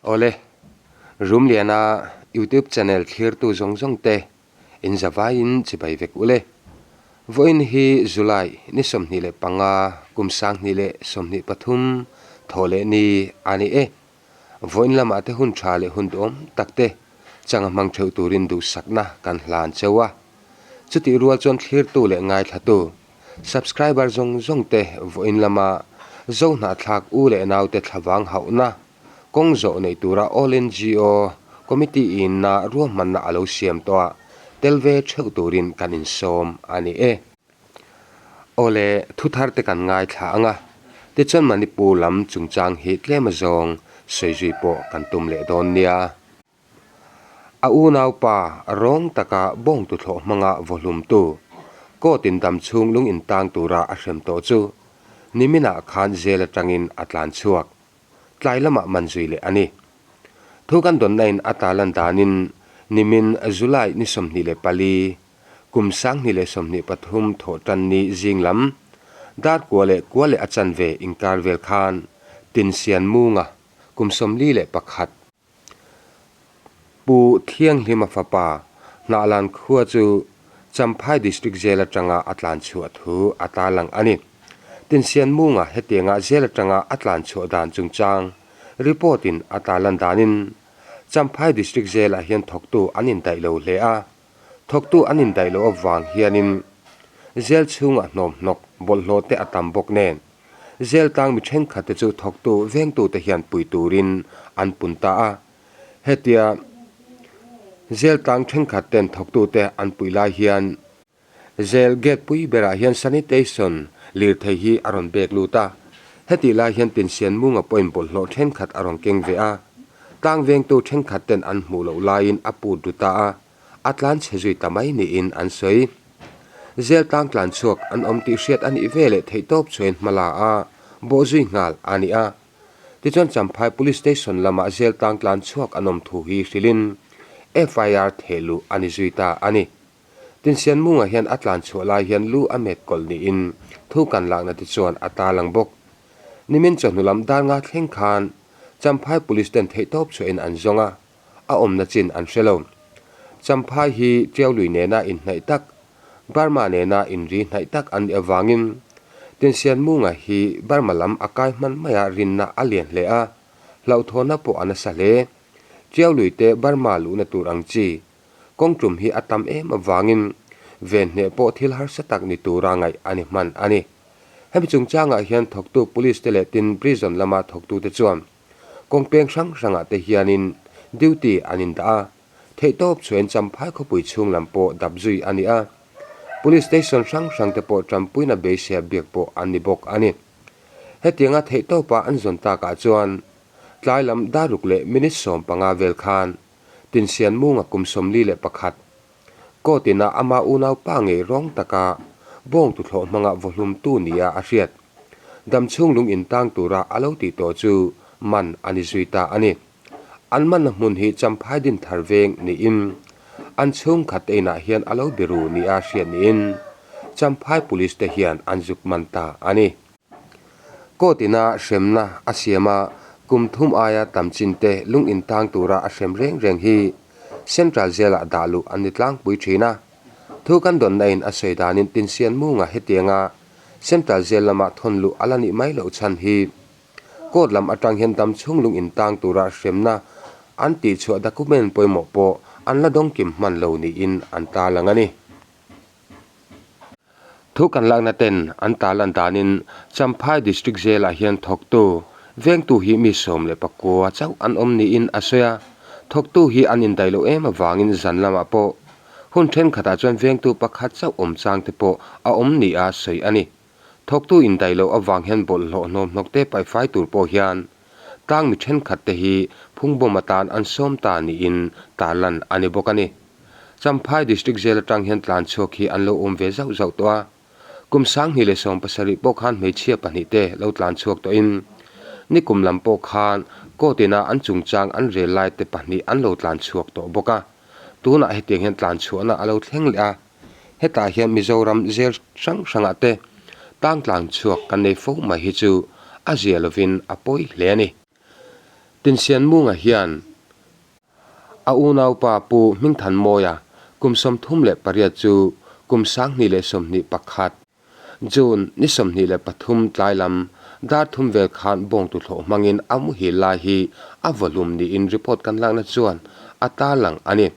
Awle, Rumliana YouTube channel thlirtu zawng zawng te in zavaiin chibai vek ule. Vawiin hi July ni 25 kum 2023 thawh leh ni a ni e. Vawiin lamah te hun tha leh hun duhawm tak te changa hmang theuh turin duhsakna kan hlan cheu a. Chutih rual chuan thlirtu leh ngaithlatu Subscriber zawng zawng te vawiin lama Zo hnahthlak u leh naute thlavang hauhna kawng zawh nei tura All NGO Committee in na ruahmanna a lo siam tawh a, tel ve theuh turin kan insawm a ni e. Awle, thu thar te kan ngaithla ang a, tichuan Manipur lam chungchang hi tlem azawng sawi zui pawh kan tum leh dawn nia. A unaupa rawng taka bawngtu thlawh hmanga vawhlumtu, court in dam chhung lung in tang tura a hrem tawh chu niminah khan jail atangin a tlan chhuak. Tlai lamah man zui leh a ni. Thu kan dawnna in a ta lan danin nimin July ni 24, kum 2023 thawh tan ni zing lam dar kua leh kua leh a chanve inkar vel khan Tinsianmunga kum 41, Pu Thianghlima fapa Hnahlan khua chu Champhai District Jail atanga a tlan chhuah thu a tarlang a ni. Tinsianmunga hetianga jail atanga a tlan chhuah dan chungchang report in a tarlan danin Champhai District Jail ah hian thawktu an indaih lo hle a, thawktu an indaih loh avang hianin jail chhungah hnawmhnawk bawlhhlawh te a tam bawk nen Jail tlang mi thenkhat te chu thawktu vengtute hian pui turin an pun ta a. Hetia jail tlang thenkhat ten thawktute an pui lai hian jail gate pui berah hian sanitation lirthei hi a rawn bek lut a. Hetih lai hian Tinsianmunga pawhin bawlhhlawh thenkhat a rawn keng ve a. Tlang vengtu thenkhat ten an hmuh loh laiin a put ru ta a. A tlan chhe zui ta mai niin an sawi. Zel tlang tlan chhuak an awm tih hriat a nih ve leh theih tawp chuan hma la a bawh zui nghal a ni a. Tichuan Champhai Police Station lamah zel tlang tlan chhuak an awm thu hi hrilhin FIR theh luh a ni zui ta a ni. Tinsianmunga hian a tlan chhuah lai hian lu a met kawlh niin thu kan lakna te chuan a tarlang bawk. Nimin chawhnu lam dar nga thleng khan Champhai Police ten theihtawp chhuahin an zawng a. a awmna chin an hre lo. Champhai hi Tiaului nena inhnaih tak, Burma nena inri hnaih tak an nih avangin Tinsianmunga hi Burma lam a kai hman maia rinna a lian hle a, hlauhthawnna pawh a nasa hle. Tiaului te Burma luhna tur ang chi kawngtum hi a tam em avangin venhneh pawh thil harsa tak ni tura ngaih a ni hman a ni. Hemi chungchangah hian thawktu Police te leh tin Prison lama thawktute chuan Kawng peng hrang hrangah te hianin duty an indah a, theihtawp chuan Champhai khawpui chhung lam pawh dap zui a ni a. Police station hrang hrang te pawh tanpuina beiseia biak pawh an ni bawk a ni. Hetianga theihtawpa an zawn takah chuan tlai lam dar ruk leh minute 15 vel khan Tinsianmunga kum 41, Court ina ama unaupa ngei rawng taka bawng tuthlawh hmanga vawhlumtu nia a hriat. Damchhung lung intang tura a lo tih tawh chu man a ni zui ta a ni. An manna hmun hi Champhai Dinthar veng niin an chhungkhat te inah hian a lo biru nia hriat niin Champhai Police te hian an zuk man ta a ni. Court ina hremna a siam a, kum thum aia tam chin te lung intang tura a hrem reng reng hi Central Jail-ah dah luh an ni tlangpui thin a. Thu kan dawnna in a sawi danin Tinsianmunga hetianga Central Jail lama thawn luh a la nih mai loh chhan hi Court lam atang hian dam chhung lung intang tura hremna an tihchhuah document pawimawh pawh an la dawngkim hman lo niin an tarlang a ni. Thu kan lakna ten an tarlan danin Champhai District Jail-ah hian thawktu vengtu hi mi 19 chauh an awm niin a sawi a, thawktu hi an indaih loh em avangin zan lamah pawh hun thenkhatah chuan vengtu pakhat chauh awm chang te pawh a awm nia sawi a ni. Thawktu indaih loh avang hian bawlhhlawh hnawmhnawk te paihfai tur pawh hian tlang mi thenkhat te hi phungbawm atan an sawm ta niin tarlan a ni bawk a ni. Champhai District Jail atang hian tlan chhuak hi an lo awm ve zauh zauh tawh a. Kum 2017 pawh khan hmeichhia pahnih te lo tlan chhuak tawhin nikum lam pawh khan court ina an chungchang an rel lai te pahnih an lo tlan chhuak tawh bawk a. Tunah hetiang hian tlan chhuahna a lo thleng leh a. Hetah hian Mizoram jail hrang hrangah te tang tlan chhuak kan nei fo mai hi chu a zia lovin a pawi hle a ni. Tinsianmunga hian a unaupa Pu Hmingthanmawia kum 38 chu kum 2021, June ni 23 tlai lam dar thum vel khan bawngtuthlawh hmangin a muhil lai hi a vawhlum niin report kan lakna chuan a tarlang a ni.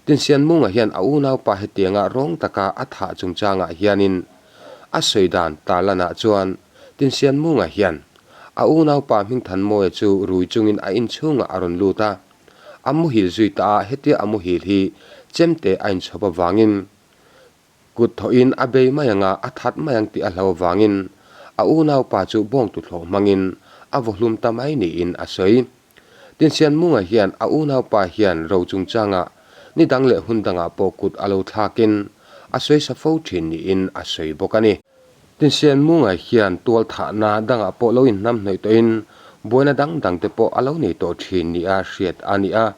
Tinsianmunga hian a unaupa hetianga rawng taka a thah chungchangah hianin a sawi dan tarlanah chuan Tinsianmunga hian a unaupa Hmingthanmawia chu rui chungin a inchhungah a rawn lut a, a muhil zui ta a, hetia a muhil hi chemte a inchhawp avangin Kut thawhin a bei mai anga a that mai ang tih a hlo avangin a unaupa chu bawngtuthlawh hmangin a vawhlum ta mai niin a sawi. Tinsianmunga hian a unaupa hian ro chungchangah ni dang leh hun dangah pawh kut a lo thlakin a sawi sa fo thin niin a sawi bawk a ni. Tinsianmunga hian tualthahna dangah pawh lo inhnamhnawih tawhin buaina dang dangte pawh a lo nei tawh thin nia hriat a ni a.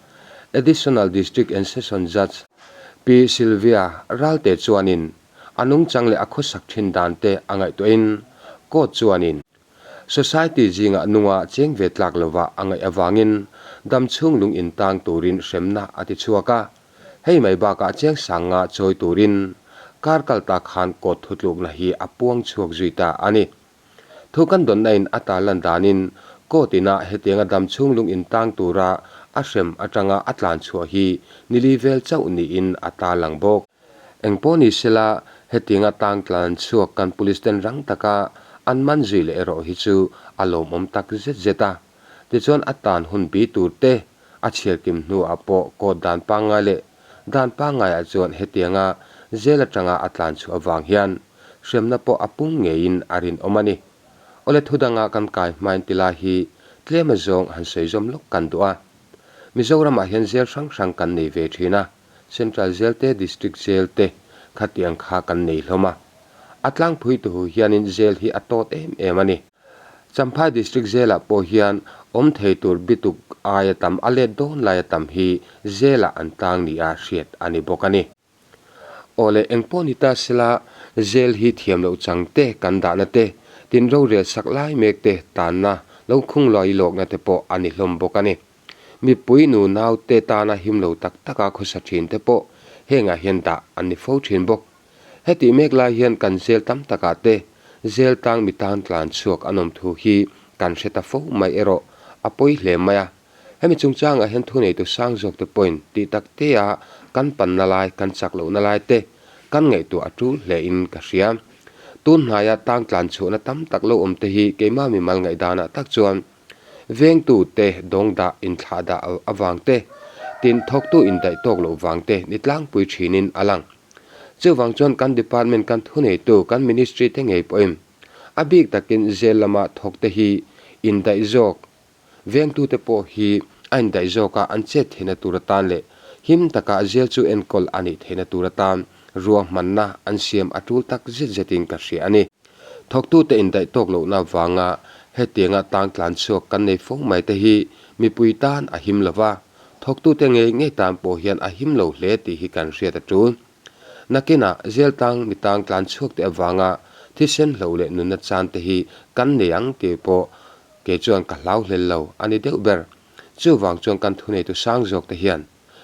Additional District and Session Judge Pi Sylvia Ralte chuanin a nungchang leh a khawsak thin dan te a ngaihtuahin court chuanin Society zingah nunga cheng ve tlak lova a ngaih avangin damchhung lung intang turin hremna a ti chhuak a, hei mai bakah cheng sanga chawi turin kar kal ta khan court thutlukna hi a puang chhuak zui ta a ni. Thu kan dawnna in a tarlan danin court inah hetianga damchhung lung intang tura a hrem atanga a tlan chhuah hi nili vel chauh niin a tarlang bawk. Engpawh ni sela hetianga tang tlan chhuak kan police ten rang taka an man zui leh erawh hi chu a lawmawm tak zet zet a. Tichuan a tan hun bi tur te a chhiar kim hnuah pawh court dan pangngai leh dan pangngaiah chuan hetianga jail atanga a tlan chhuah avang hian hremna pawh a pung ngeiin a rinawm a ni. Awle thu danga kan kai hmain ti lai hi tlem a zawng han sawi zawm lawk kan duh a. Mizoramah hian jail hrang hrang kan nei ve thin a, Central Jail te District Jail te khatiang kha kan nei hlawm a. A tlangpui tuhu hianin jail hi a tawt em em a ni. Champhai District Jail-ah pawh hian awm thei tur bituk aia tam a let dawn laia tam hi jail-ah an tang nia hriat a ni bawk a ni. Aw le, engpawh ni ta sela, jail hi thiam loh chang te kan dahna te, tin rorel sak lai mek te tanna lo khung luai lawkna te pawh a ni hlawm bawk a ni. Mipui nu nau te tana him lo tak taka khawsa thin te pawh hengah hian dah an ni fo thin bawk. Hetih mek lai hian kan jail tam takah te jail tang mi tan tlan chhuak an awm thu hi kan hre ta fo mai erawh a pawi hle mai a. Hemi chungchangah hian thuneitu sang zawk te pawhin tih tak tea kan panna lai, kan chak lohna lai te kan ngaihtuah a tul hle in ka hria. Tun hnaia tang tlan chhuahna tam tak lo awm te hi keimah mimal ngaihdanah tak chuan vengtu te dawng dah inthlah dah avang te, tin thawktu indaih tawk loh vang te ni tlangpui thinin a lang. Chuvang chuan kan department kan thuneitu kan ministry te ngei pawhin a bik takin jail lama thawk te hi indaih zawk Vengtute pawh hi a indaih zawka an chet theihna tur atan leh him taka jail chu enkawl a nih theihna tur atan ruahmanna an siam a tul tak zet zetin ka hria a ni. Thawktute indaih tawk lohna vanga hetianga tang tlan chhuak kan nei fo mai te hi mipui tan a him lo va, thawktute ngei ngei tan pawh hian a him lo hle tih hi kan hriat a tul. Nakinah jail tang mi tang tlan chhuak te avanga thisen hloh leh nunna chan te hi kan nei ang tih pawh Kei chuan ka hlau hlel lo a ni deuh ber. Chuvang chuan kan thuneitu sang zawk te hian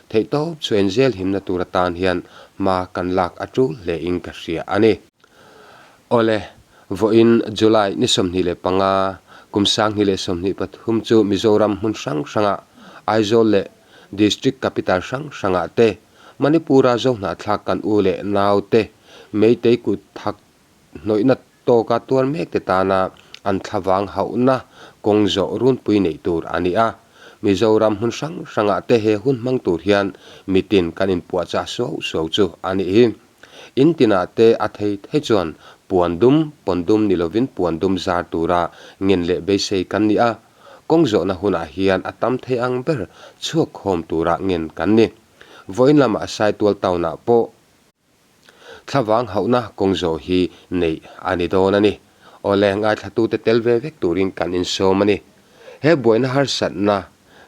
theihtawp chu en zel himna tur atan hian hma kan lak a tul hle in ka hria a ni. Awle, vawiin July ni 25, kum 2023 chu Mizoram hmun hrang hrangah Aizawl leh District Capital hrang hrangah te Manipur-a Zohnahthlak kan u leh nau te Meitei kut thak Hnawihna tawka tuar mek te tana an thlavang hauhna kawng zawh runpui neih tur a ni a. Mizoram hmun hrang hrangah te he hun hmang tur hian mitin kan inpuahchah suau suau chu a nih hi. In tinah te a thei thei chuan puan dum, pawn dum ni lovin puan dum zar tura ngen leh beisei kan ni a. Kawng zawhna hunah hian a tam thei ang ber chhuak khawm tura ngen kan ni. Vawiin lamah Saitual town-ah pawh Thlavang hauhna kawng zawh hi neih a ni dawn a ni. Awle, ngaithlatute tel ve vek turin kan insawm a ni. He buaina harsatna,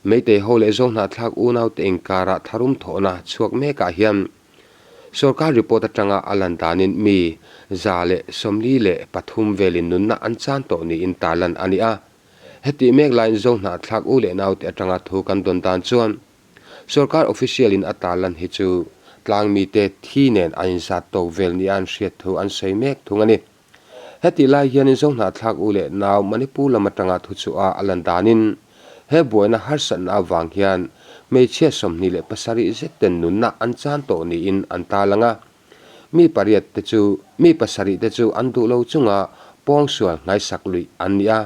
Meitei ho leh Zohnahthlak unaute inkarah tharum thawhna chhuak mekah hian sorkar report atanga a lan danin mi 143 velin nunna an chan tawh niin tarlan a ni a. Hetih mek laiin Zohnahthlak u leh naute atanga thu kan dawn dan chuan Sorkar official in a tarlan hi chu tlang mite thi nen an inzat tawk vel nia an hriat thu an sawi mek thung a ni. Hetih lai hianin Zohnahthlak u leh nau Manipur lam atanga thu chhuah a lan danin he buaina harsatna avang hian hmeichhia 27 zet ten nunna an chan tawh niin an tarlang a. Mi pariat te chu mi pasarih te chu an duh lo chunga pawngsual nghaisak luih an ni a,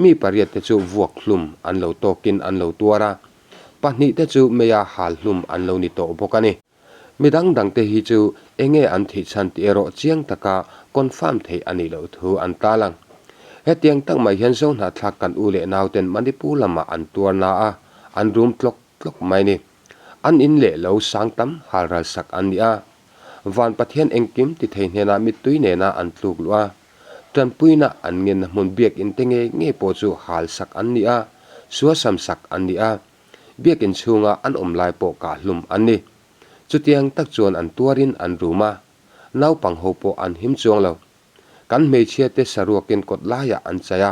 mi pariat te chu vuak hlum an lo tawkin an lo tuar a, pahnih te chu meia hal hlum an lo ni tawh bawk a ni. Mi dang dang te hi chu enge an thih chhan tih erawh chiang taka confirm theih a nih loh thu an talang. Hetiang tak mai hian Zohnahthlak kan u leh nauten Manipur lamah an tuar na a, an rum tlawk tlawk mai ni. An in leh lo sang tam halral sak an ni a. Van Pathian engkim ti thei hnenah mittui nena an tluk luh a. Tanpuina an ngenna hmun biakinn te ngei ngei pawh chu hal sak an ni a, suasam sak an ni a. Biakinn chhunga an awm lai pawh kah hlum an ni. Chutiang tak chuan an tuarin an rum a. Naupang ho pawh an him chuang lo. Kan hmeichhia te saruakin kawt laiah an chai a.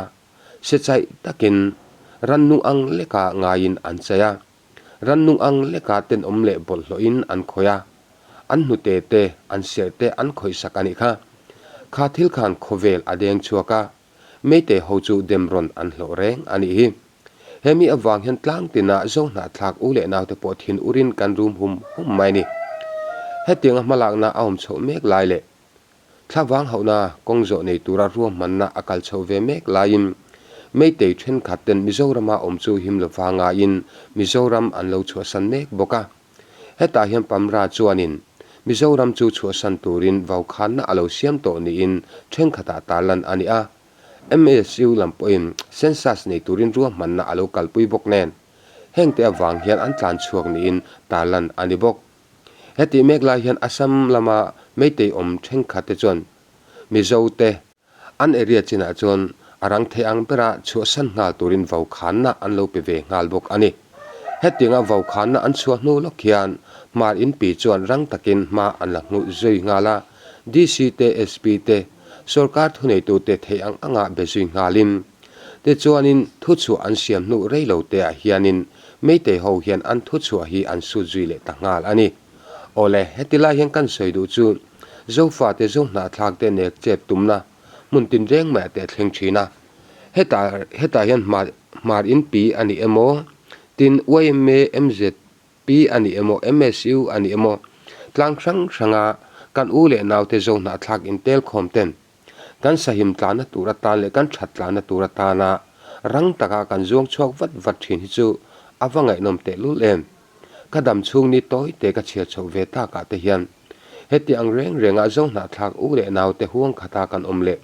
Sechaih takin rannung ang leka ngaiin an chai a. Rannung ang leka tenawm leh bawlhhlawhin an khawih a, an hnute te, an serh te an khawihsak a nih kha. Kha thil khan khawvel a deng chhuak a, Meitei ho chu dem rawn an hlawh reng a nih hi. He mi avang hian tlang tinah Zohnahthlak u leh naute pawh thin urin kan rum hum hum mai a ni. Hetianga hmalakna a awm chhoh mek lai leh Thlavang hauhna kawng zawh nei tura ruahmanna a kal chhoh ve mek laiin Meitei thenkhat ten Mizorama awm chu him lova ngaiin Mizoram an lo chhuahsan mek bawk a. Hetah hian Pamra chuanin Mizoram chu chhuahsan turin vaukhanna a lo siam tawh niin thenkhatah tarlan a ni a. MSU lam pawhin census nei turin ruahmanna a lo kalpui bawk nen hengte avang hian an tlan chhuak niin tarlan a ni bawk. Hetih mek lai hian Assam lama Meitei awm thenkhat te chuan Mizo te an area chinah chuan a rang thei ang bera chhuahsan nghal turin vaukhanna an lo pe ve nghal bawk a ni. Hetianga vaukhanna an chhuah hnu lawk hian Hmar Inpi chuan rang takin hma an la hmuh zui nghal a, DC te, SP te, sorkar thuneitute theih ang anga be zui nghalin Tichuanin thuchhuah an siam hnu rei lo te ah hianin Meitei ho hian an thuchhuah hi an sut zui leh ta nghal a ni. Awle, heti lai hian kan sawi duh chu Zofate Zohnahthlak te nek chep tumna hmun tinreng maiah te a thleng thin a. Hetah hetah hian hmar hmar in pi a ni emaw, tin yma, MZP a ni emaw, MSU a ni emaw, tlang hrang hranga kan u leh naute Zohnahthlak intelkhawm ten Kan sahim tlanna tur atan leh kan that tlanna tur atana rang taka kan zuang chhuak vat vat thin hi chu a va ngaihnawm tehlul em. Ka dam chhung ni tawi te ka chhiar chhoh ve takah te hian heti ang reng renga Zohnahthlak u leh naute huang khata kan awm leh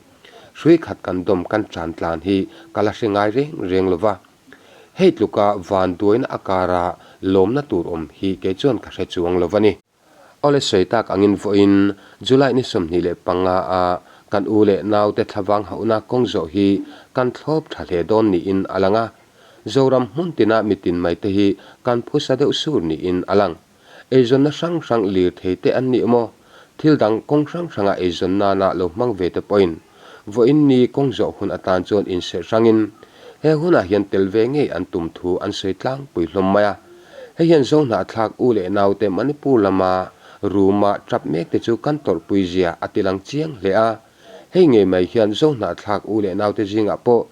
hrui khat kan dawm kan tan tlan hi ka la hre ngai reng reng lova. Hei tluka van duaina a kara lawmna tur awm hi kei chuan ka hre chuang lova ni. Awle sawi tak angin vawiin July ni 25 a kan u leh naute thlavang hauhna kawng zawh hi kan thlawp tha hle dawn niin a lang a. Zoram hmun tina mitin mai te hi kan phusa deuh sur niin a lang. Eizawnna hrang hrang lirthei te an nih maw? Thil dang kawng hrang hranga eizawn nana lo hmang ve te pawhin vawiin ni kawng zawh hun atan chuan inserh hrangin he hunah hian tel ve ngei an tum thu an sawi tlangpui hlawm mai a. Hei hian Zohnahthlak u leh naute Manipur lama ruma tap mek te chu kan tawrhpui zia a ti lang chiang hle a. Hei ngei mai hian Zohnahthlak u leh naute zingah pawh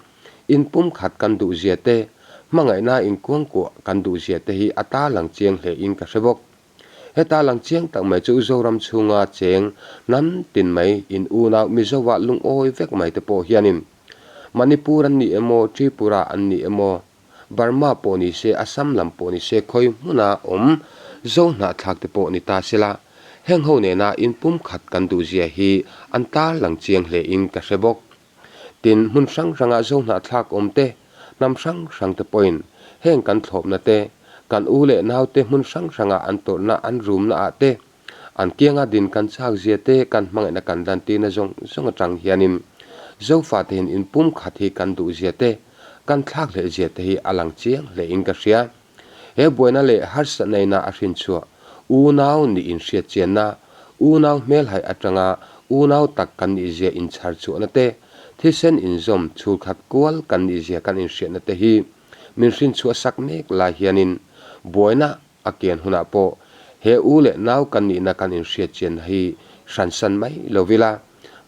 inpumkhat kan duh zia te, hmangaihna inkuangkuah kan duh zia te hi a ta lang chiang hle in ka hre bawk. Heta lang chiang tak mai chu Zoram chhunga cheng hnam tin mai in unau Mizoah lungawi vek mai te pawh hianin Manipur an ni emaw Tripura an ni emaw Burma pawh ni se, Assam lam pawh ni se, khawi hmuna awm Zohnahthlak te pawh ni ta sela, heng ho nena inpumkhat kan duhzia hi an tar lang chiang hle in ka hre bawk. Tin, hmun hrang hranga Zohnahthlak awm te, hnam hrang hrang te pawhin heng kan thlawpna te, kan u leh nau te hmun hrang hranga an tawrhna an rumna ah te, An kianga din kan chak zia te, kan hmangaihna kan lantirna zawng zawng atang hianin Zofate hian inpumkhat hi kan duh zia te, kan thlak hleh zia te hi a lang chiang hle in ka hria. He buaina leh harsatna ina a hrin chhuah unau nih inhriat chianna, unau hmelhaih atanga unau tak kan nih zia inchhar chhuahna te, Thisen inzawm chhul khat kual kan nihzia kan inhriatna te hi min hrinchhuah sak mek lai hianin buaina a kian hunah pawh he u leh nau kan nihna kan inhriat chianna hi hransan mai lo ila,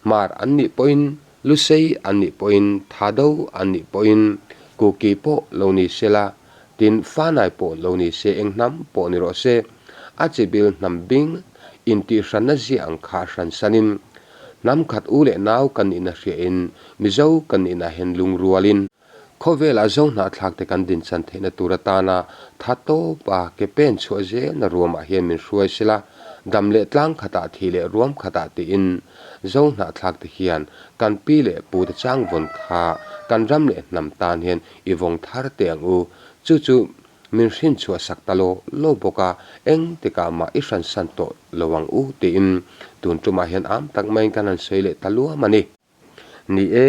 Hmar an nih pawhin, Lusei an nih pawhin, Thado an nih pawhin, Kuki pawh lo ni sela, tin Fanai pawh lo ni se eng hnam pawh ni rawh se, a chibil hnam bing intihhranna zia ang kha hransanin hnam khat u leh nau kan nihna hriain Mizo kan nihna hian lungrualin Khawvelah zo hnahthlakte kan dinchan theihna tur atana tha tawpa ke pen chhuah zelna ruamah hian min hruai sela, dam leh tlang khatah thih leh ruam khatah tiin zo hnahthlakte hian kan pi leh pute changvawn kha kan ram leh hnam tan hian i vawng thar teh ang u. Chu chu min hrinchhuah sak ta law law bawk a, eng tikah mah i hransan tawh lo ang u tiin tun tumah hian am tak maiin kan han sawi leh ta luam a ni. Ni e,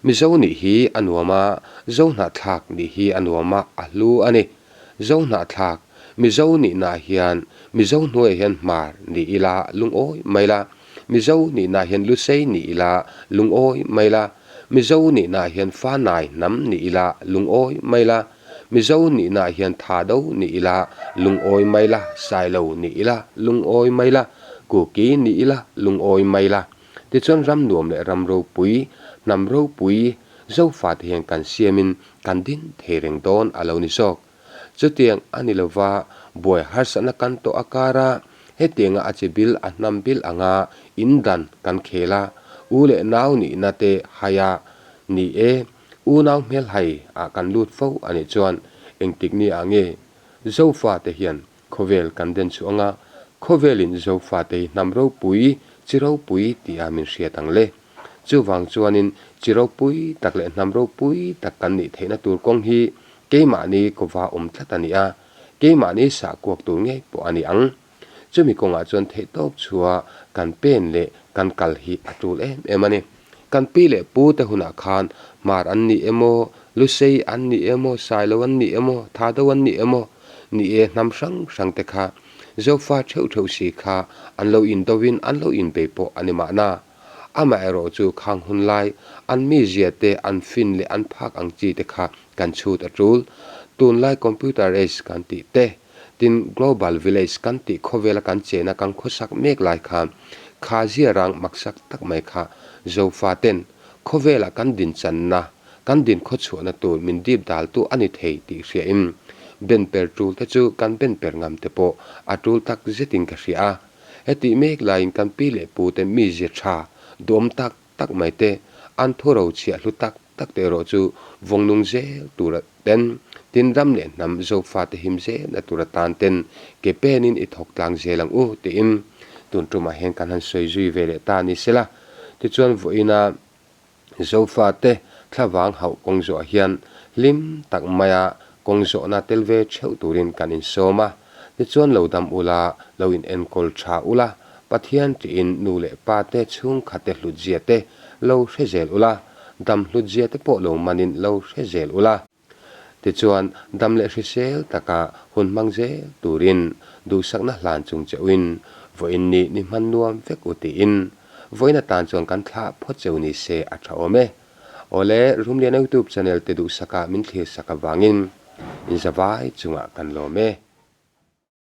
Mizo nih hi a nuam a, Zo hnahthlak nih hi a nuam a, a hlu a ni. Zo hnahthlak, Mizo nihnaah hian Mizo hnuaiah hian hmar ni ila lungawi mai la, Mizo nihnaah hian Lusei ni ila lungawi mai la, Mizo nihnaah hian Fanai hnam ni ila lungawi mai la, Mizo nihnaah hian Thado ni ila lungawi mai la, Sailo ni ila lungawi mai la, Kuki ni ila lungawi mai la. Tichuan ram nuam leh ram ropui, hnam ropui Zofate hian kan siamin kan din thei reng dawn a lo ni zawk. Chutiang a ni lova buai harsatna kan tawh a kara hetianga a chi bil a hnam bil anga in dan kan khel a, u leh nau nihna te hai a ni e, unau hmelhai ah kan lut fo a nih chuan engtik ni ah nge Zofate hian Khawvel kan den chu anga, khawvelin Zofate hi hnam ropui, chi ropui tia min hriat ang le. Chuvang chuanin chi ropui tak leh hnam ropui tak kan nih theihna tur kawng hi keimahni kawva awm tlat a ni a, keimahni sah kuak tur ngei pawh a ni ang. Chumi kawngah chuan theihtawp chhuah kan pen leh kan kal hi a tul em em a ni. Kan pi leh pu te hunah khan Hmar an ni emaw, Lusei an ni emaw, Sailo an ni emaw, Thado an ni emaw, Ni e, hnam hrang hrang te kha Zofa theuh theuh si kha an lo indovin an lo inbei pawh a ni mahna. Amaherawh chu khang hun lai an mizia te, an fin leh an phak ang chi te kha kan chhut a tul. Tunlai computer age kan tih te, tin global village kan tih khawvela kan chena kan khawsak mek lai kha, kha zia rang maksak tak mai kha Zofa ten khawvela kan dinchanna Kan din khawchhuahna tur min dip daltu a ni thei tih hriain ben per tul te chu kan ben per ngam te pawh a tul tak zetin ka hria a. Hetih mek laiin kan pi leh pu te mizia tha duhawm tak tak mai te, an thu ro chhiah hlu tak tak te erawh chu vawng nung zel tura ten, tin ram leh hnam Zofa te him zelna tura tan ten ke penin i thawk tlang zel ang u tiin tun tumah hian kan han sawi zui ve leh ta ni sela. Tichuan vawiina Zofate thlavang hauh kawng zawh hian hlim tak maia kawng zawhna tel ve theuh turin kan insawm a, tichuan lo dam ula, lo in enkawl tha ula, Pathian tiin nu leh pa te chhungkhat te hlutzia te lo hre zel ula, dam hlutzia te pawh lo manin lo hre zel ula. Tichuan, dam leh hrisel taka hun hmang zel turin duhsakna hlan chung che uin vawiin ni ni hman nuam vek u tiin vawiin atan chuan kan thlah phawt cheu ni se a tha awm e. Awle, Rumliana YouTube channel te duhsaka min thlir sak avangin inzavai chungah kan lawm e.